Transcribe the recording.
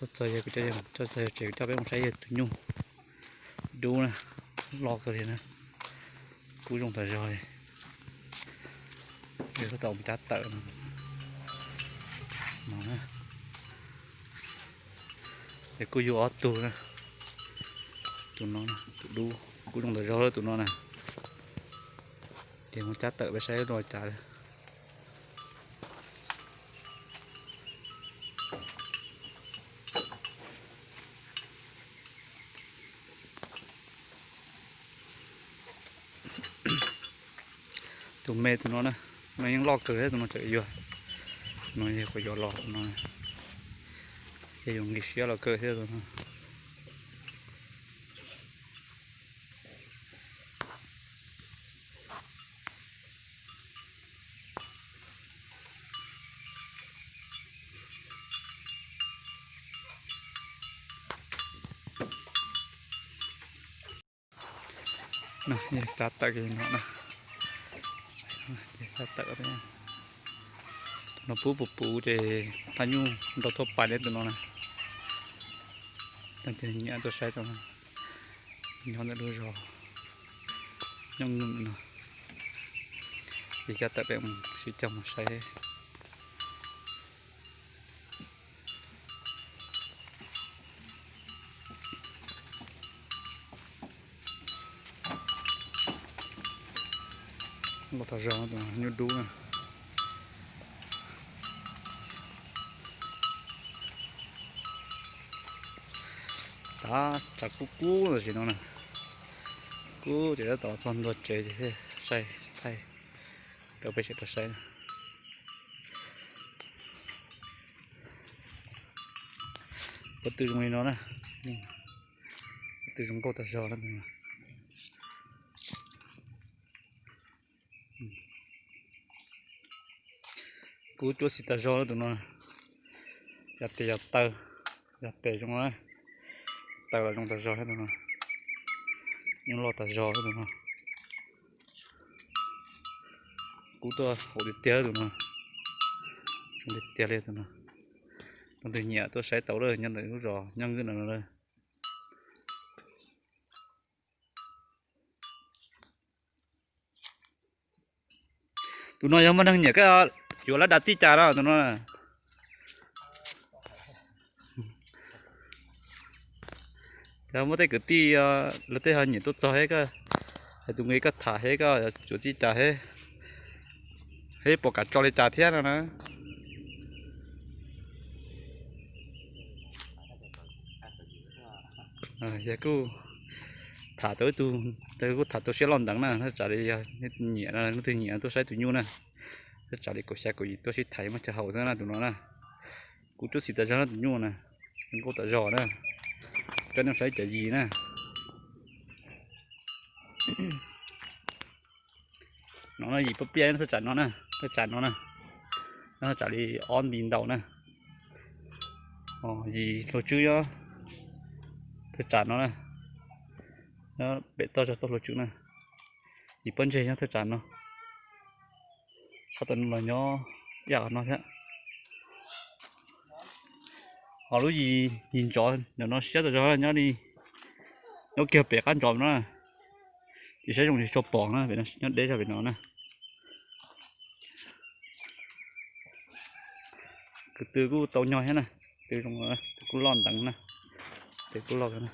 Txog yawg kuv coj, txog yawg tsev kuv coj peb mus saib yawg tus nyuj dub na, loj kawg li na, kub zoo tas zog li. Yog tab tom mus cab tawm no, no na. Ces kuj yug ob tug na, tus no, tus dub kub zoo tas zog lawm tus no na. Ces mus cab tawm peb saib zoo li cas. Tus me tus no na, no yeej loj kawg thiab tus no tseem yuag. No yog qhov yuav los no, yog yuav nqis siab los kawg thiab tus no. Cab tawm no na, cab tawm, tus no pub puv puv ces thaj nyuj nrau tuaj pais neb tus no na. Tag kis nyiam tuaj saib tau, nyob ntawm lub zos nyob nws no, ces cab tawm peb mus sib cog mus saib. Loj tas zog, nyuj dub na. Tav tshav kub kub tam sim no na, kub ces tab tom txog ntua tsev ces thiaj saib thaij rau peb sawv daws saib. Pob tw zoo li no na, pob tw zoo nkauj tas zog na. Kub cuab xis tas zog na tus no, yog tes yog taw, yog tes zoo na, taw los zoo tas zog thiab tus no, yeej loj tas zog thiab tus no. Kub tuaj haum tiag tiag tus no, zoo tiag tiag li tus no. Leej twg nyiam tuaj saib tau lawm nyob ntawm lub zos nyob nkawd no lawm. Tus no yog muaj neeg nyiam koj yuav lab da tij cas no tus no. Yog muaj tej kwv tij los tej ho nyiam tuaj txog thiab koj, hais tus nqi koj tham thiab koj yuav tij cas thiab, thiab pom kam tso li cas thiab no na. Yog kuj tham tau ib tug, kuj tham tau siab loj ntev na, thaj tsam li yog nyiam, leej twg nyiam tuaj saib tus nyuj na, thaj tsam li kaum xya kaum yim tuaj sib tham muaj chaw haum xwb na tus no na. Kub cuab xis tas zog na tus nyuj na, zoo nkauj tas zog na. Coj nej saib cov yis na. No yim pab piaj thaj tsam no na, thaj tsam no na, thaj tsam li ob nti ntau na. Yim hluas tswb nyob thaj tsam no na, nyob pem toj zog txoj hluas tswb na. Yim pob ntseg nyob thaj tsam no, sab tom no los nyob ib yam no thiab. Ho lub yis, yis ntsos ntawm no siab tas zog nyob li, nyob kiag pem qab ntsos no na. Ces saib zoo tsis tshua pom na, nyob deb zog pem no na. Kwv tw kuj tau nyog thiab na, tw zoo, tw kuj loj ntev na, tw kuj loj na.